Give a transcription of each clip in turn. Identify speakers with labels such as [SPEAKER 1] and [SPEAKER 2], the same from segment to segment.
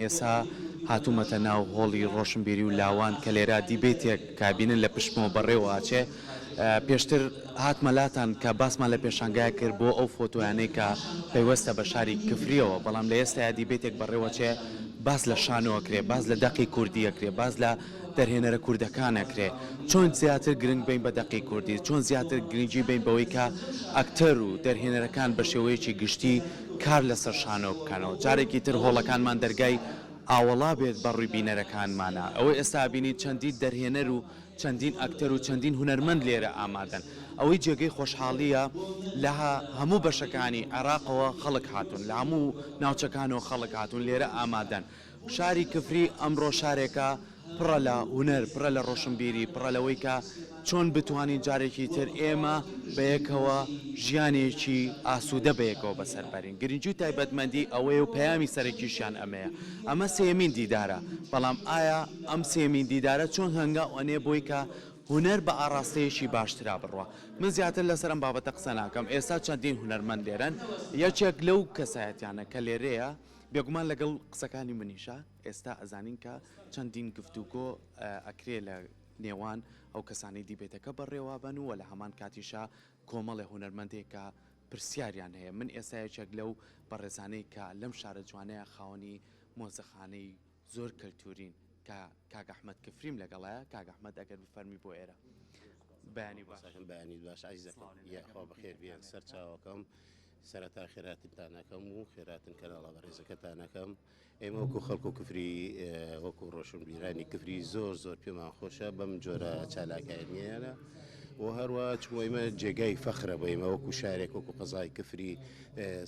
[SPEAKER 1] ئێسا هاتوومەتە ناو هۆڵی ڕۆشنبیری و لاوان کە لێرە دیبەیتێک کە بینن لە پشتمەوە بەڕێوە ئەچێ. پێشتر هاتمە لاتان کە باسمان لە پێشانگایەک کرد بۆ ئەو فۆتۆیانەی کە پەیوەستە بە شاری کفرییەوە، بەڵام لە ئێستایا دیبەیتێک بەڕێوە ئەچێ باس لە شانۆ ئەکرێ، باس لە دەقی کوردی ئەکرێ، باس لە دەرهێنەرە کوردەکان ئەکرێ. چۆن زیاتر گرنگ بەین بە دەقی کوردی، چۆن زیاتر گرنگی بەین بەوەی کە ئەکتەر و دەرهێنەرەکان بە شێوەیەکی گشتی کار لەسەر شانۆ بکەنەوە. جارێکی تر هۆڵەکانمان دەرگای ئاوەڵا بێت بە ڕووی بینەرەکانمانا. ئەوەی ئێستا ئەبینین چەندین دەرهێنەر و چەندین ئەکتەر و چەندین هونەرمەند لێرە ئامادەن. ئەوەی جێگەی خۆشحاڵییە لە هەموو بەشەکانی عێراقەوە خەڵک هاتوون، لە هەموو ناوچەکانەوە خەڵک هاتوون لێرە ئامادەن. شاری کفری ئەمڕۆ شارێکە پڕە لە هونەر، پڕە لە ڕۆشنبیری، پڕە لەوەی کە چۆن بتوانین جارێکی تر ئێمە بەیەکەوە ژیانێکی ئاسوودە بەیەکەوە بەسەر بەرین. گرنگی و تایبەتمەندی ئەوەیە و پەیامی سەرەکیشیان ئەمەیە. ئەمە سێیەمین دیدارە، بەڵام ئایا ئەم سێیەمین دیدارە چۆن هەنگاو ئەنێ بۆی کە هونەر بە ئاڕاستەیەکی باشترا بڕوا؟ من زیاتر لەسەر ئەم بابەتە قسە ناکەم، ئێستا چەندین هونەرمەند لێرەن، یەکێک لەو کەسایەتیانە کە لێرەیە، بێگومان لەگەڵ قسەکانی منیشا، ئێستا ئەزانین کە چەندین گفتوگۆ ئەکرێ لە نێوان ئەو کەسانەی دیبەیتەکە بەڕێوەبەن و لە هەمان کاتیشا کۆمەڵێ هونەرمەندێک کە پرسیاریان هەیە. من ئێستا یەکێک لەو بەڕێزانەی کە لەم شارە جوانەیە خاوەنی مۆزەخانەی زۆر کەلتورین کە کاک ئەحمەد کفریم لەگەڵایە. کاک ئەحمەد ئەگەر بفەرمی بۆ ئێرە. بەیانی باش.
[SPEAKER 2] بەیانیت باش عەزیزەکەم. یاخوا بەخێر بێن سەرچاوەکەم. سەرەتا خێراتنتان ئەکەم و خێراتن کەناڵە بەڕێزەکەتان ئەکەم. ئێمە وەکو خەڵک و کفری وەکو ڕۆشنبیرانی کفری زۆر زۆر پێمان خۆشە بەم جۆرە چالاکایانە و هەروە چوە ئێمە جێگای فەخرە بۆ ئێمە وەکو شارێک وەکو قەزای کفری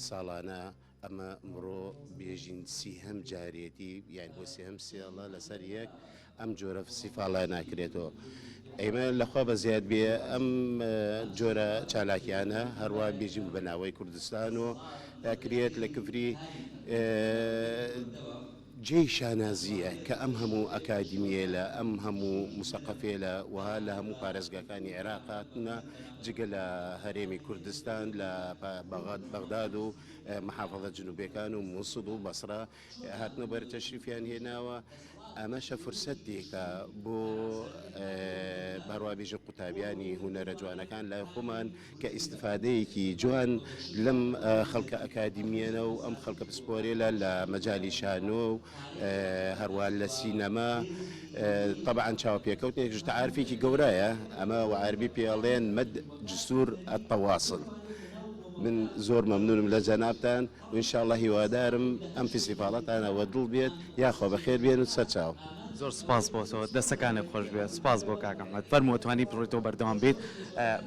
[SPEAKER 2] ساڵانە ئەمە مڕۆ بێژین سیهەم جارێتی یان بۆ سێهەم سێڵە لەسەر یەک ئەم جۆرە فسیفاڵە ناکرێتەوە. ئێمە لەخوا بە زیاد بێ ئەم جۆرە چالاکیانە هەروە بێژین بە ناوەی کوردستان و ئەکرێت لە کفری جێی شانازییە کە ئەم هەموو ئەکادیمیەلە ئەم هەموو مسەقەفێلە وها لە هەموو پارێزگاکانی عێراق هاتنە جگە لە هەرێمی کوردستان لە بەغداد و محافظە جنوبەکان و موسڵ و بەسرە هاتنە بەر تەشریفیان هێناوە ئەمەشە فرسەتێکە بۆ بەڕوا بێژە قوتابیانی هونەرە جوانەکان لای خۆمان کە ئیسیفادەیەکی جوان لەم خەڵکە ئەکادیمیەنە و ئەم خەڵکە پسپۆرێلە لە مەجای شانۆ و هەروە لە سینەما طبعا چاوپێکەوتنێک تعارفێکی گەورەیە ئەمە وعربی پێڵێن مد جسور التواصل من زۆر مەمنونم لە جەنابتان ان شاء اللە هیوادارم ئەم فیستیڤاڵەتان وە دڵ بێت یاخوا بەخێر بێن و سەر چاو.
[SPEAKER 1] زۆر سوپاس بۆ تۆ دەستەکانت خۆش بێت سوپاس بۆ کاک ئەحمەد فەرموو ئەتوانی بڕۆیتەوە بەردەوام بیت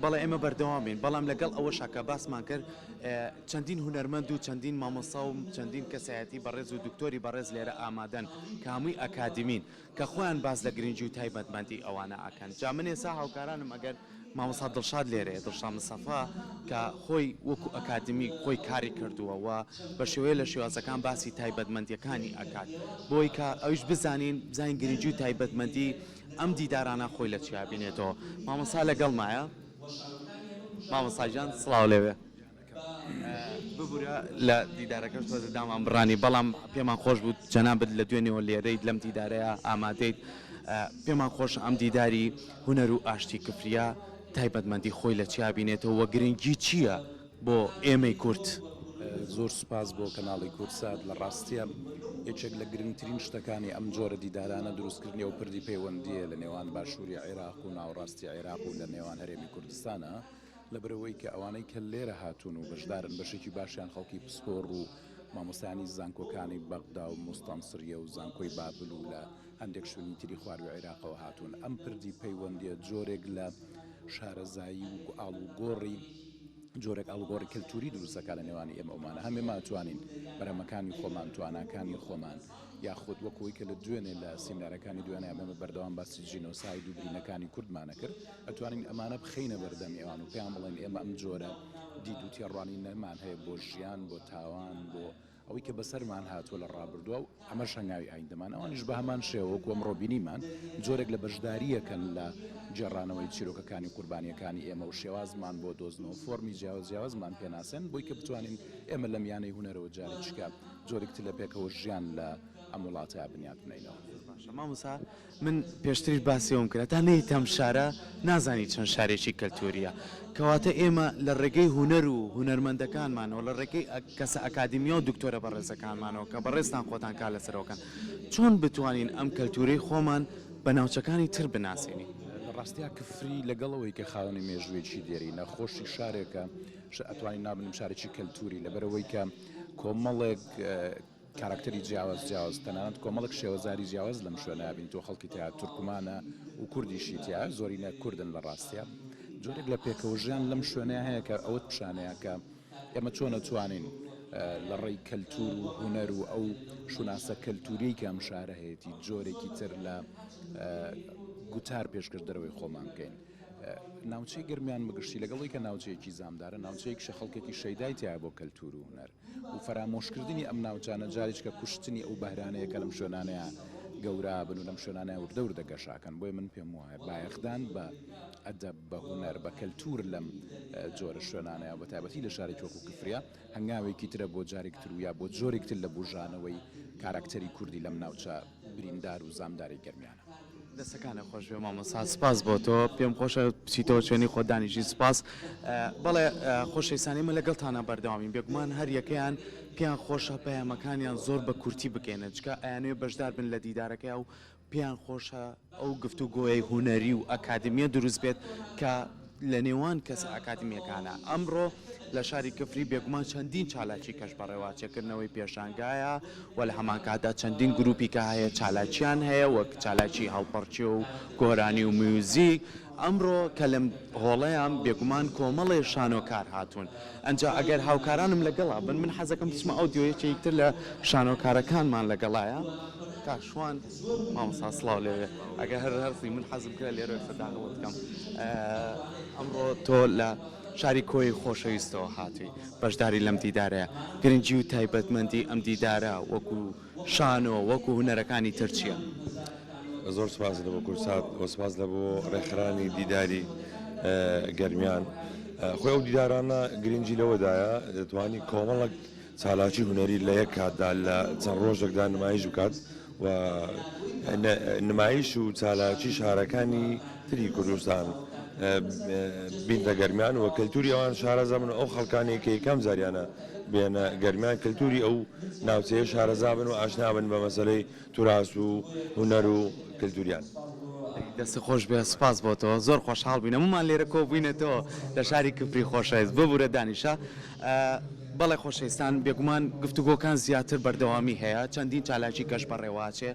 [SPEAKER 1] بەڵێ ئێمە بەردەوام بین بەڵام لەگەڵ ئەوەشا کە باسمان کرد چەندین هونەرمەند و چەندین مامۆستا و چەندین کەسایەتی بەڕێز و دکتۆری بەڕێز لێرە ئامادەن کە هەمووی ئەکادیمین کە خۆیان باس لە گرنگی و تایبەتمەندی ئەوانە ئەکەن جا من ئێستا هاوکارانم ئەگەر مامۆستا دڵشاد لێرەیە دڵشاد مستەفا کە خۆی وەکو ئەکادمی خۆی کاری کردووە و بە شێوەیە لە شێوازەکان باسی تایبەتمەندیەکانی ئەکات بۆی کە ئەویش بزانین بزانین گرنگی و تایبەتمەندی ئەم دیدارانە خۆی لە چیا بینێتەوە مامۆستا لەگەڵمایە مامۆستا گیان سڵاو لێبێ. ببورە لە دیدارەکەش تۆزێ دامان بڕانی بەڵام پێمان خۆش بوو جەنابت لە دوێنێوە لێرەیت لەم دیدارەیە ئامادەیت پێمان خۆش ئەم دیداری هونەر و ئاشتی کفریە تایبەتمەندی خۆی لە چیا بینێتەوە وە گرنگی چییە بۆ ئێمەی کورد؟
[SPEAKER 3] زۆر سوپاس بۆ کەناڵی کوردسات لە ڕاستیە یەکێک لە گرنگترین شتەکانی ئەم جۆرە دیدارانە دروستکردنی ئەو پردی پەیوەندیە لە نێوان باشووری عێراق و ناوەڕاستی عێراق و لە نێوان هەرێمی کوردستانە لەبەرئەوەی کە ئەوانەی کە لێرە هاتوون و بەشدارن بەشێکی باشیان خەڵکی پسپۆڕ و مامۆستایانی زانکۆکانی بەغدا و موستەنسریە و زانکۆی بابل و لە هەندێک شوێنی تری خواروی عێراقەوە هاتوون ئەم پردی پەیوەندیە جۆرێک لە شارەزایی و ئاڵوگۆڕی جۆرێک ئاڵوگۆڕی کەلتوری دروست دەکات لە نێوانی ئێمە ئەومانە هەم ئێمە ئەتوانین بەرهەمەکانی خۆمان تواناکانی خۆمان یاخود وەک ئەوەی کە لە دوێنێ لە سیمینارەکانی دوێنێ ئێمە بەردەوام باسی جینۆساید و برینەکانی کوردمانە کرد ئەتوانین ئەمانە بخەینە بەردەمی ئەوان و پێیان بڵێین ئێمە ئەم جۆرە دید و تێڕوانینەمان هەیە بۆ ژیان، بۆ تاوان، بۆ ئەوەی کە بەسەرمان هاتووە لە ڕابردووە و ئەمەش هەنگاوی ئایندەمان. ئەوانیش بە هەمان شێوە وەکو ئەمڕۆ بینیمان جۆرێک لە بەشدارییەکەن لە گێڕانەوەی چیرۆکەکانی قوربانییەکانی ئێمە و شێوازمان بۆ دۆزنەوە فۆرمی جیاواز جیاوازمان پێناسێن بۆی کە بتوانین ئێمە لە میانەی هونەرەوە جارێکیشکە جۆرێک تر لە پێکەوە ژیان لە. ئەم وڵاتەیا بنیات بنێینەوە.
[SPEAKER 1] زۆر باشە مامۆستا من پێشتریش باسی ئەوەم کرد هەتا نەیەیتە ئەم شارە نازانی چەند شارێکی کەلتوورییە کەواتە ئێمە لە ڕێگەی هونەر و هونەرمەندەکانمانەوە لە ڕێگەی کەسە ئەکادیمیا و دکتۆرە بەڕێزەکانمانەوە کە بەڕێزتان خۆتان کار لەسەرەوە کەن چۆن بتوانین ئەم کەلتوورەی خۆمان بە ناوچەکانی تر بناسێنین؟
[SPEAKER 3] لە ڕاستیا کفری لەگەڵ ئەوەی کە خاوەنی مێژوویەکی دێرینە خۆشی شارێکە ئەتوانین ناو بنێین شارێکی کەلتووری لەبەرئەوەی کە کۆمەڵێک کاراکتەری جیاواز جیاواز تەنانەت کۆمەڵێک شێوەزاری جیاواز لەم شوێنە بین تۆ خەڵکی تیا تورکمانە و کوردیشی تیا زۆرینە کوردن لە ڕاستیا جۆرێک لە پێکەوەژیان لەم شوێنەیە هەیە کە ئەوەت پیشانەیە کە ئێمە چۆن ئەتوانین لە ڕێی کەلتور و هونەر و ئەو شوناسە کەلتوریەی کە ئەم شارە هەیەتی جۆرێکی تر لە گوتار پێشکەش دەرەوەی خۆمان بکەین. ناوچەی گەرمیان بەگشتی لەگەڵی کە ناوچەیەکی زامدارە ناوچەیەکیشە خەڵکێکی شەیدای تایە بۆ کەلتور و هونەر و فەرامۆشکردنی ئەم ناوچانە جاریچکە کوشتنی ئەو بەهرانەیە کە لەم شوێنانەیە گەورە بن و لەم شوێنانەیە وردە وردە گەشاکەن بۆیە من پێم وایە بایەخدان بە ئەدەب، بە هونەر، بە کەلتوور لەم جۆرە شوێنانەیا و بەتایبەتی لە شارێکی وەکوو کفریا هەنگاوێکی ترە بۆ جارێک تر و یا بۆ جۆرێک تر لە بووژانەوەی کاراکتەری کوردی لەم ناوچە بریندار و زامدارەی گەرمیانە.
[SPEAKER 1] دەستەکانت خۆش بێ مامۆستا سپاس بۆ تۆ پێم خۆشە بچیتەوە شوێنی خۆت دانیشی سپاس بەڵێ خۆشەویستان ئێمە لەگەڵتانە بەردەوامین بێگومان هەر یەکەیان پێیان خۆشە پەیامەکانیان زۆر بە کورتی بگەێنن چکە ئەیانەوێ بەشدار بن لە دیدارەکەی و پێیان خۆشە ئەو گفتوگۆیەی هونەری و ئەکادمیە دروست بێت کە لە نێوان کەسە ئەکادمیەکانە. ئەمڕۆ لە شاری کفری بێگومان چەندین چالاکی کەش بەڕێوەچێ، کردنەوەی پێشانگایە و لە هەمانکاتدا چەندین گروپی کە هەیە چالاکیان هەیە وەک چالاکی هەڵپەڕکێ و گۆرانی و میوزیک. ئەمڕۆ کە لەم هۆڵەیام بێگومان کۆمەڵێ شانۆکار هاتوون. ئەنجا ئەگەر هاوکارانم لەگەڵا بن من حەزەکەم بچمە ئەو دیو یەکێک تر لە شانۆکارەکانمان لەگەڵایە کاک شوان مامۆستا سڵاو لێوێ ئەگەر هەر هەرسی من حەزم کرا لێرە سەداغڵت بکەم ئەمڕۆ تۆ لە شاری کۆی خۆشەویستەوە هاتووی بەشداری لەم دیدارەیە گرنگی و تایبەتمەندی ئەم دیدارە وەکو شانۆ وەکو هونەرەکانی تر چییە؟
[SPEAKER 4] زۆر سپاس لە بۆ کوردسات و سپاس لە بۆ ڕێکخرانی دیداری گەرمیان. خۆی ئەو دیدارانە گرنگی لەوەدایە دەتوانی کۆمەڵک چالاکی هونەری لە یەک کاتدا لە چەند ڕۆژێکدا نمایش بکات و نمایش و چالاکی شارەکانی تری کوردستان بینتە گەرمیان و کەلتوری ئەوان شارەزا بن و ئەو خەڵکانەی کە یەکەم جاریانە بێنە گەرمیان کەلتوری ئەو ناوچەیە شارەزا بن و ئاشنا بن بە مەسەلەی توراس و هونەر و کەلتوریان.
[SPEAKER 1] دەستت خۆش بێ سوپاس بۆ تۆ زۆر خۆشحاڵ بووین هەموومان لێرە کۆبووینەتەوە لە شاری کفری خۆشەویست ببورە دانیشە بەڵێ خۆشەویستان بێگومان گفتوگۆکان زیاتر بەردەوامی هەیە چەندین چالاکی کەش بەڕێوەئەچێ.